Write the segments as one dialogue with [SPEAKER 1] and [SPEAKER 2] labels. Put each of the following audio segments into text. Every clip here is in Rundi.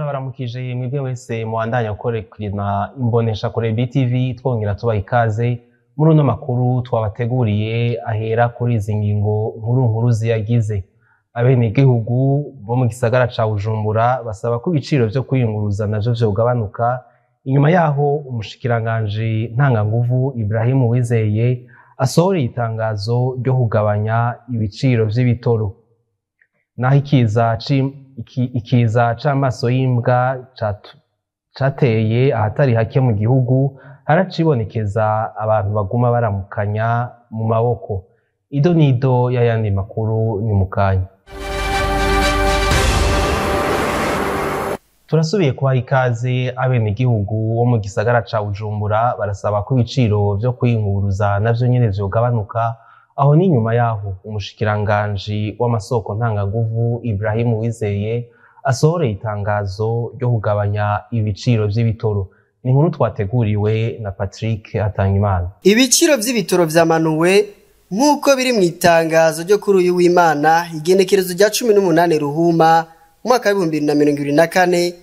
[SPEAKER 1] Turabaramukije mwebwe wese mubandanya gukurikirana imboneshakure BTV, twongera tubaha ikaze muri uno makuru twabateguriye ahera kuri izi ngingo nkuru nkuru ziyagize. Abenegihugu bo mu gisagara ca Bujumbura basaba ko ibiciro vyo kwiyunguruza navyo vyogabanuka inyuma yaho umushikiranganji ntanganguvu Ibrahim Uwizeye asohoreye itangazo ryo kugabanya ibiciro vy'ibitoro. Naho ikiza c'amaso y'imbwa cateye ahatari hake mu gihugu, haracibonekeza abantu baguma baramukanya mu maboko. Ido nido y'ayandi makuru ni mukanya. Turasubiye kubaha ikaze. Abenegihugu bo mu gisagara ca Bujumbura barasaba ko ibiciro vyo kwiyunguruza navyo nyene vyogabanuka. Aho ni nyuma yaho umushikiranganji w'amasoko ntanganguvu Ibrahim Uwizeye asohoreye itangazo ryo kugabanya ibiciro vy'ibitoro. Ni inkuru twateguriwe na Patrick Hatangimana.
[SPEAKER 2] Ibiciro vy'ibitoro vyamanuwe nk'uko biri mu itangazo ryo kuri uyu w'Imana, igenekerezo rya 18 Ruhuma umwaka wa 2024,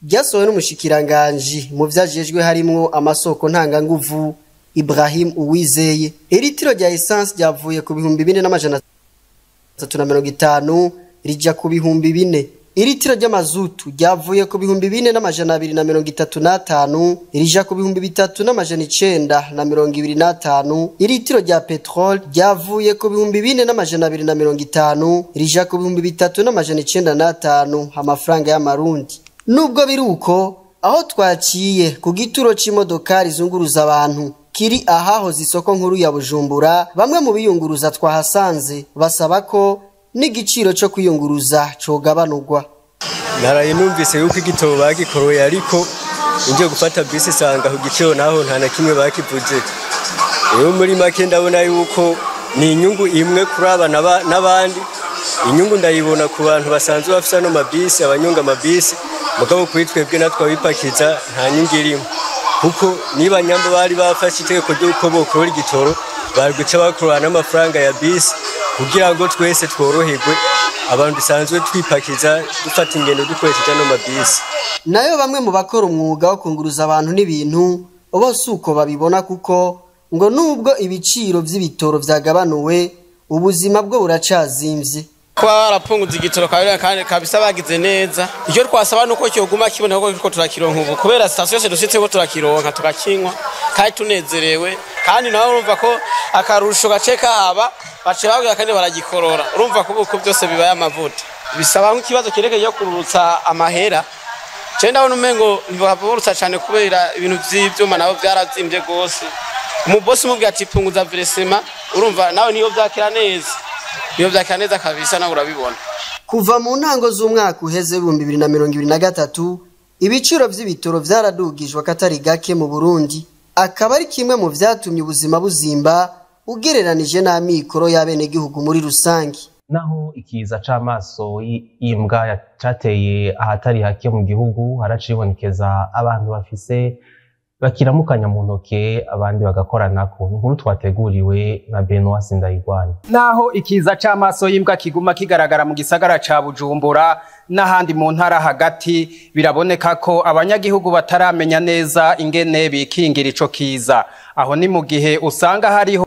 [SPEAKER 2] ryasohowe n'umushikiranganji mu vyajejwe harimwo amasoko ntanganguvu Ibrahim Uwizeye. Iritiro rya essence ryavuye ku 4350 rija ku 4000. Iritiro ry'amazutu ryavuye ku 4235 rija ku 3925. Iritiro rya petrol ryavuye ku 4250 rija ku 3905 amafaranga y'amarundi. Nubwo biri uko, aho twaciye ku gituro c'imodokari zunguruza abantu kiri ahahoze isoko nkuru ya Bujumbura, bamwe mu biyunguruza twahasanze basaba ko n'igiciro cyo kwiyunguruza cogabanurwa.
[SPEAKER 3] Naraye numvise yuko igitoro bagikoroye, ariko ngiye gufata bisi isanga ku giciro naho nta na kimwe bakivuze. Rero muri make ndabona yuko ni inyungu imwe kuri aba n'abandi. Inyungu ndayibona ku bantu basanzwe bafise ano mabisi, abanyonga amabisi, mugabo kuri twebwe natwe abipakiza nta nyungu irimo, kuko niba nyambo bari bafashe itegeko ry'uko bokorora igitoro, bari guca bakorora n'amafaranga ya bisi kugira ngo twese tworoherwe, abantu dusanzwe twipakiza dufata ingendo dukoresheje ano mabisi.
[SPEAKER 2] Nayo bamwe mu bakora umwuga wo kunguruza abantu n'ibintu bose uko babibona, kuko ngo nubwo ibiciro vy'ibitoro vyagabanuwe, ubuzima bwo buracazimvye.
[SPEAKER 4] Kuba barapunguza igitoro kandi kabisa bagize neza. Icyo twasaba nuko cyoguma kiboneka ko turakironka ubu, kubera sitasiyo yose dushitse ko turakironka, tugakinywa kandi tunezerewe. Kandi nawe urumva ko akarusho gace kahaba bace babwira kandi baragikorora, urumva ko uko byose bibaye amavuta. Bisaba nk'ikibazo cyerekeye yo kururutsa amahera. Je ndabona umengo ntibahavurutsa cyane kubera ibintu vy'ivyuma nabo byarazimbye gose. Umubosi umubwira ati punguza versement, urumva nawe niyo vyakira neza, niyo vyakira neza kabisa, nawe urabibona.
[SPEAKER 2] Kuva mu ntango z'umwaka uheze 2023, ibiciro vy'ibitoro vyaradugijwe akatari gake mu Burundi, akaba ari kimwe mu vyatumye ubuzima buzimba ugereranije n'amikoro y'abenegihugu muri rusange.
[SPEAKER 1] Naho ikiza c'amaso y'imbwa cateye ahatari hake mu gihugu, haracibonekeza abantu bafise bakiramukanya mu ntoke, abandi bagakoranako. Inkuru twateguriwe na Benoit Sindayigwanya.
[SPEAKER 5] Naho ikiza c'amaso y'imbwa kiguma kigaragara mu gisagara ca Bujumbura n'ahandi mu ntara hagati, biraboneka ko abanyagihugu bataramenya neza ingene bikingira ico kiza. Aho ni mu gihe usanga hariho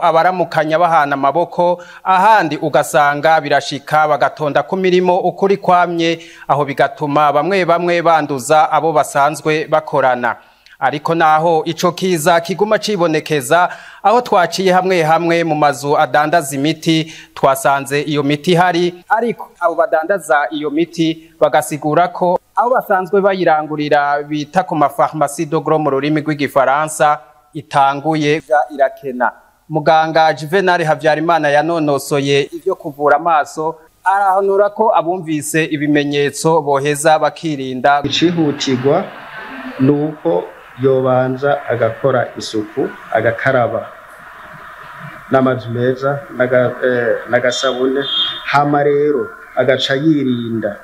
[SPEAKER 5] abaramukanya bahana amaboko, ahandi ugasanga birashika bagatonda ku mirimo ukuri kwamye, aho bigatuma bamwe bamwe banduza abo basanzwe bakorana. Ariko naho ico kiza kiguma cibonekeza, aho twaciye hamwe hamwe mu mazu adandaza imiti twasanze iyo miti ihari, ariko abo badandaza iyo miti bagasigura ko abo basanzwe bayirangurira bita ku mafarumasi de gros mu rurimi rw'igifaransa itanguye irakena. Muganga Juvenal Habyarimana yanonosoye ivyo kuvura amaso arahanura ko abumvise ibimenyetso boheza bakirinda.
[SPEAKER 6] Icihutirwa nuko yobanza agakora isuku, agakaraba n'amazi meza n'agasabune, hama rero agaca yirinda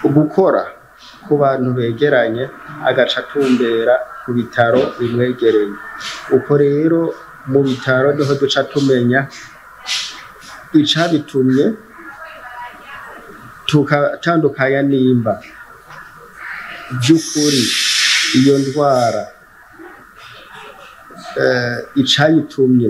[SPEAKER 6] gukora ku bantu begeranye, agaca atumbera ku bitaro bimwegereye. Uko rero mu bitaro niho duca tumenya icabitumye, Tukatandukanya nimba by'ukuri iyo ndwara icayitumye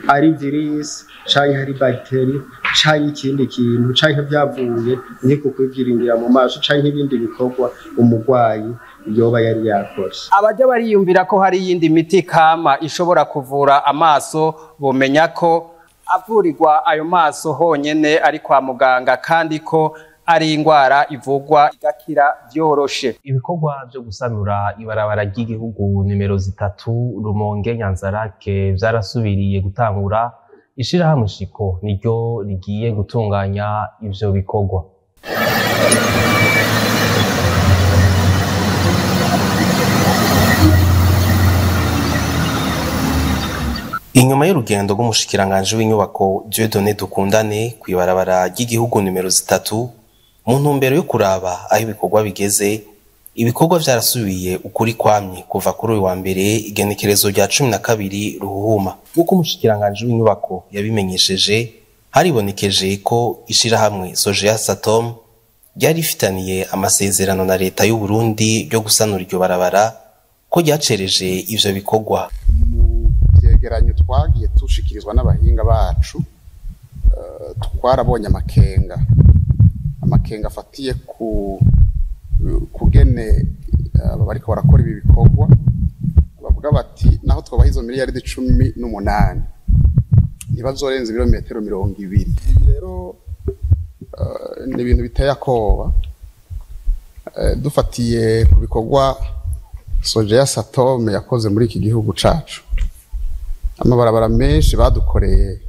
[SPEAKER 6] ari virus canke ari bagiteri canke ikindi kintu canke vyavuye nk'uko kwivyiringira mu maso canke ibindi bikorwa umurwayi yoba yari yakoze.
[SPEAKER 5] Abajya bariyumvira ko hari iyindi miti kama ishobora kuvura amaso bomenya ko avurirwa ayo maso honyene ari kwa muganga, kandi ko ari ingwara ivugwa igakira vyoroshe.
[SPEAKER 1] Ibikorwa vyo gusanura ibarabara ry'igihugu nimero 3 Rumonge Nyanzarake vyarasubiriye gutangura. Ishirahamwe Shiko niryo rigiye gutunganya ivyo bikorwa. Inyuma y'urugendo rw'umushikiranganje w'inyubako Dieudonné Dukundane kw'ibarabara ry'igihugu nimero 3 mu ntumbero yo kuraba aho ibikorwa bigeze, ibikorwa vyarasubiye ukuri kwamye kuva kuri uyu wa mbere igenekerezo rya 12 Ruhuhuma. Nk'uko umushikiranganje w'inyubako yabimenyesheje, haribonekeje ko ishirahamwe Sogea Satom ryari rifitaniye amasezerano na leta y'u Burundi ryo gusanura iryo barabara, ko ryacereje ivyo bikorwa.
[SPEAKER 7] Vyegeranyo twagiye tushikirizwa n'abahinga bacu, twarabonye amakenga afatiye ku kugene bariko barakora ibi bikorwa, bavuga bati naho twabaha izo miliyaridi 18 ntibazorenza ibirometero 20. Ibi rero ni ibintu biteye akoba. Dufatiye ku bikorwa Sogea Satom yakoze muri iki gihugu cacu, amabarabara menshi badukoreye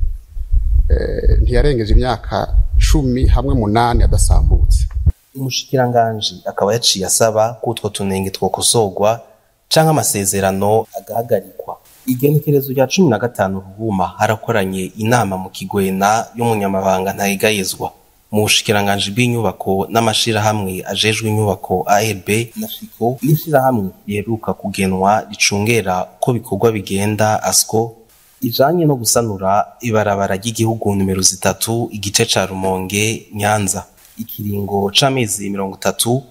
[SPEAKER 7] ntiyarengeje imyaka 10 hamwe 8 adasambutse.
[SPEAKER 1] Umushikiranganje akaba yaciye asaba ko utwo tunenge twokosorwa canke amasezerano agahagarikwa. Igenekerezo rya 15 Ruhuma harakoranye inama mu Kigwena y'umunyamabanga ntayegayezwa mu bushikiranganje bw'inyubako n'amashirahamwe ajejwe inyubako ARB na FICO, n'ishirahamwe riheruka kugenwa ricungera uko bikorwa bigenda ASCO, ijanye no gusanura ibarabara ry'igihugu nimero 3 igice ca Rumonge Nyanza. Ikiringo c'amezi 30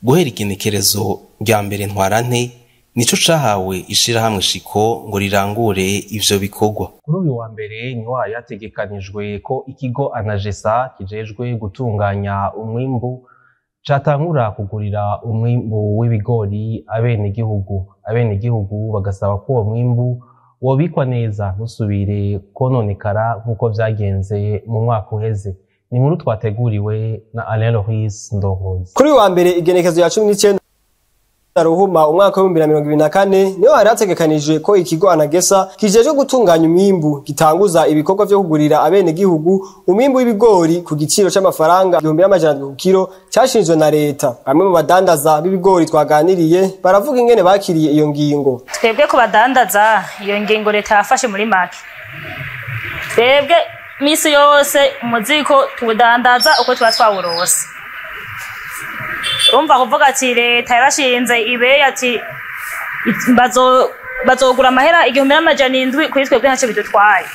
[SPEAKER 1] guhera igenekerezo rya mbere Ntwarante nico cahawe ishirahamwe Shiko ngo rirangure ivyo bikorwa. Kuri uyu wa mbere niho yategekanijwe ko ikigo Anagesa kijejwe gutunganya umwimbu catangura kugurira umwimbu w'ibigori abenegihugu. Abenegihugu bagasaba ko uwo mwimbu wobikwa neza ntusubire kononekara nk'uko vyagenze mu mwaka uheze. Ni inkuru twateguriwe na Alain Loris Ndongozi.
[SPEAKER 3] Kuri uyu wa mbere igenekezo ya 19 Ruhuma umwaka wa 2024 niho hari hategekanijwe ko ikigo Anagesa kijejwe gutunganya umwimbu gitanguza ibikorwa vyo kugurira abenegihugu umwimbu w'ibigori ku giciro c'amafaranga 1700 ku kilo cashinzwe na leta. Bamwe mu badandaza b'ibigori twaganiriye baravuga ingene bakiriye iyo ngingo.
[SPEAKER 8] Twebwe ku badandaza iyo ngingo leta yafashe muri make, twebwe misi yose umuziko tuwudandaza uko tuba twawurose. Urumva kuvuga ati leta yarashinze ibeyi ati bazogura amahera 1700 kuri twebwe ntacyo bidutwaye,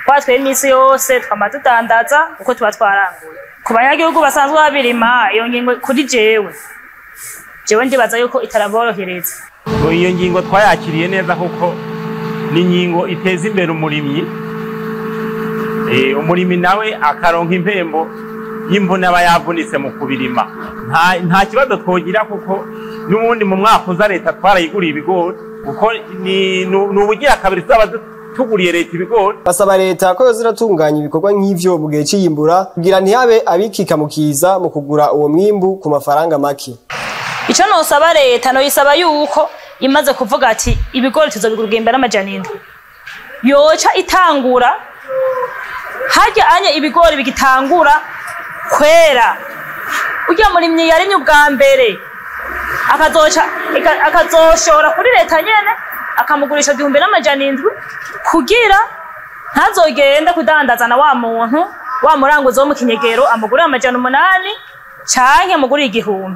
[SPEAKER 8] kwa twebwe misi yose twama tudandaza uko tuba twaranguye. Ku banyagihugu basanzwe babirima iyo ngingo kuri jewe ndibaza yuko itaraborohereza.
[SPEAKER 9] Iyo ngingo twayakiriye neza kuko ni ingingo iteza imbere umurimyi, umurimyi nawe akaronka impembo y'imvune aba yavunitse mu kubirima. Nta kibazo twogira kuko n'ubundi mu mwaka uza leta twarayiguriye ibigori, kuko ni ubugira kabiri tuzaba tuguriye leta ibigori.
[SPEAKER 3] Basaba leta ko yoza iratunganya ibikorwa nk'ivyo mu gihe c'iyimbura kugira ntihabe abikika mu kiza mu kugura uwo mwimbu ku mafaranga make.
[SPEAKER 8] Ico nosaba leta noyisaba yuko imaze kuvuga ati ibigori tuzobigura 1700 yoca itangura harya anye ibigori bigitangura kwera, urya murimyi yarimye ubwa mbere akazoshora kuri leta nyene akamugurisha 1700 kugira ntazogenda kudandaza na wa muntu wa muranguzi wo mu kinyegero amugurira 800 canke amugurira 1000.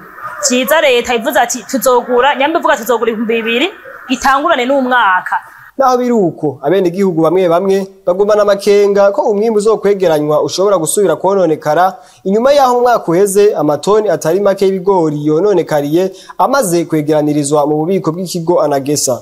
[SPEAKER 8] Vyiza leta ivuze ati tuzogura, nyamba ivuga tuzogura 2000 itangurane n'umwaka.
[SPEAKER 10] Naho biri uko, abenegihugu bamwe bamwe bagumana amakenga ko umwimbu uzokwegeranywa ushobora gusubira kwononekara inyuma y'aho umwaka uheze amatoni atari make y'ibigori yononekariye amaze kwegeranirizwa mu bubiko bw'ikigo Anagesa.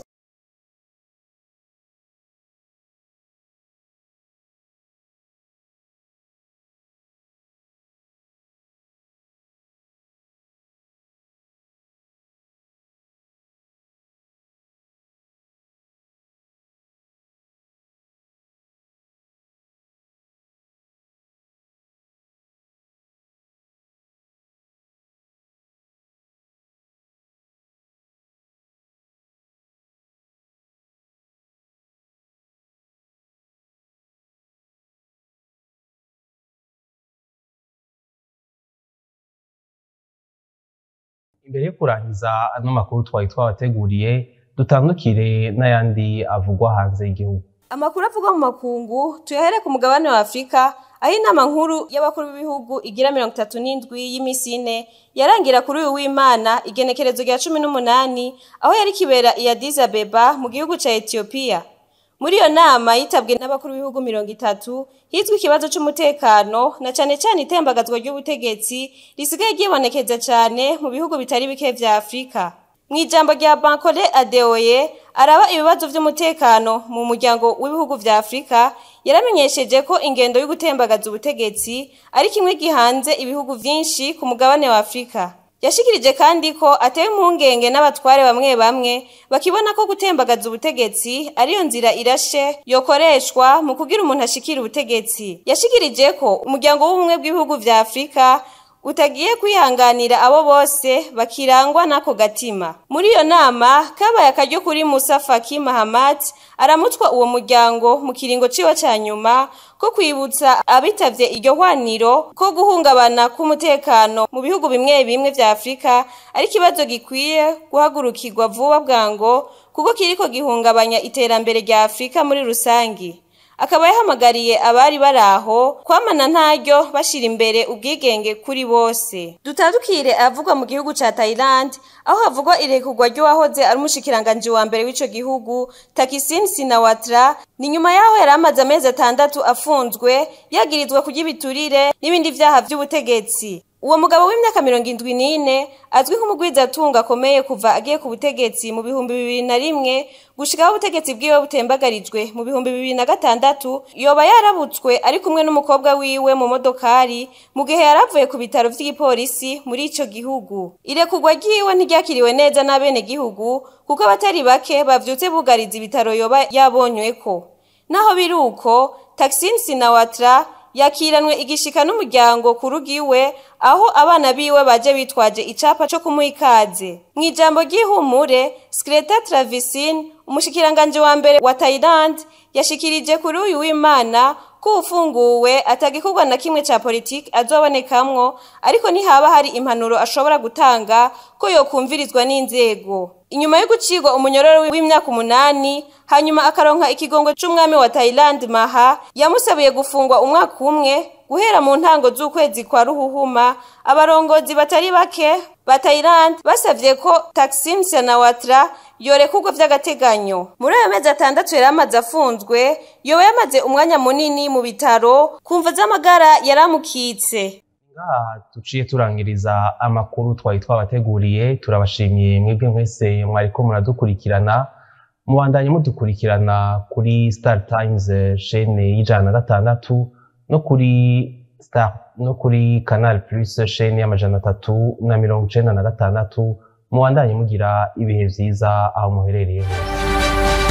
[SPEAKER 1] Imbere yo kurangiza ano makuru twari twabateguriye, dutandukire n'ayandi avugwa hanze y'igihugu.
[SPEAKER 11] Amakuru avugwa mu makungu tuyahere ku mugabane wa Afrika, aho inama nkuru y'abakuru b'ibihugu igira 37 y'imisi ine yarangira kuri uyu w'Imana igenekerezo rya 18, aho yari kibera i Addis Abeba mu gihugu ca Ethiopia. Muri iyo nama yitabwe n'abakuru b'ibihugu 30, hizwe ikibazo c'umutekano na cane cane itembagazwa ry'ubutegetsi risigaye ryibonekeza cane mu bihugu bitari bike vya Afrika. Mw'ijambo rya Bankole Adeoye araba ibibazo vy'umutekano mu muryango w'ibihugu vya Afrika, yaramenyesheje ko ingendo y'ugutembagaza ubutegetsi ari kimwe gihanze ibihugu vyinshi ku mugabane wa Afrika. Yashikirije kandi ko atewe impungenge n'abatware bamwe bamwe bakibona ko gutembagaza ubutegetsi ariyo nzira irashe yokoreshwa mu kugira umuntu ashikira ubutegetsi. Yashikirije ko umuryango w'ubumwe bw'ibihugu vya Afrika utagiye kwihanganira abo bose bakirangwa n'ako gatima. Muri iyo nama kabaye akaryo kuri Musa Faki Mahamat aramutwa uwo muryango mu kiringo ciwe ca nyuma ko kwibutsa abitavye iryo hwaniro ko guhungabana k'umutekano mu bihugu bimwe bimwe vya Afrika ari ikibazo gikwiye guhagurukirwa vuba bwango, kuko kiriko gihungabanya iterambere rya Afrika muri rusangi. Akaba yahamagariye abari baraho kwamana ntaryo bashira imbere ubwigenge kuri bose. Dutandukire avugwa mu gihugu ca Thailand, aho havugwa irekurwa ry'uwahoze ari umushikiranganji wa mbere w'ico gihugu Thaksin Shinawatra. Ni nyuma yaho yari amaze amezi 6 afunzwe yagirizwa kurya ibiturire n'ibindi vyaha vy'ubutegetsi. Uwo mugabo w'imyaka 74 azwi nk'umugwizatunga akomeye kuva agiye ku butegetsi mu 2001 gushikaho ubutegetsi bwiwe butembagarijwe mu 2006, yoba yarabutswe ari kumwe n'umukobwa wiwe mu modokari mu gihe yaravuye ku bitaro vy'igipolisi muri ico gihugu. Irekurwa ryiwe ntiryakiriwe neza n'abene gihugu, kuko abatari bake bavyutse bugariza ibitaro yoba yabonyweko. Naho biruko, Thaksin Shinawatra yakiranwe igishika n'umuryango ku rugiwe, aho abana biwe baje bitwaje icapa co kumuha ikaze. Mw'ijambo ry'ihumure, Skreta Travisin, umushikiranganje wa mbere wa Thailand, yashikirije kuri uyu w'Imana ko ufunguwe atagikorwa na kimwe ca politiki azobonekamwo, ariko ntihaba hari impanuro ashobora gutanga ko yokumvirizwa n'inzego. Inyuma yo gucirwa umunyororo w'imyaka 8, hanyuma akaronka ikigongo c'umwami wa Thailand Maha, yamusabiye gufungwa umwaka umwe guhera mu ntango z'ukwezi kwa Ruhuhuma. Abarongozi batari bake ba Thailand basavye ko Thaksin Shinawatra yorekurwa vy'agateganyo. Muri ayo mezi 6 yari amaze afunzwe, yoba yamaze umwanya munini mu bitaro kumva z'amagara yaramukitse.
[SPEAKER 1] Tuciye turangiriza amakuru twari twabateguriye. Turabashimiye mwebwe mwese mwariko muradukurikirana, mubandanye mudukurikirana kuri Star Times chaîne y'106 no kuri Star no kuri Canal Plus chaîne y'396. Mubandanye mugira ibihe vyiza aho muherereye hose.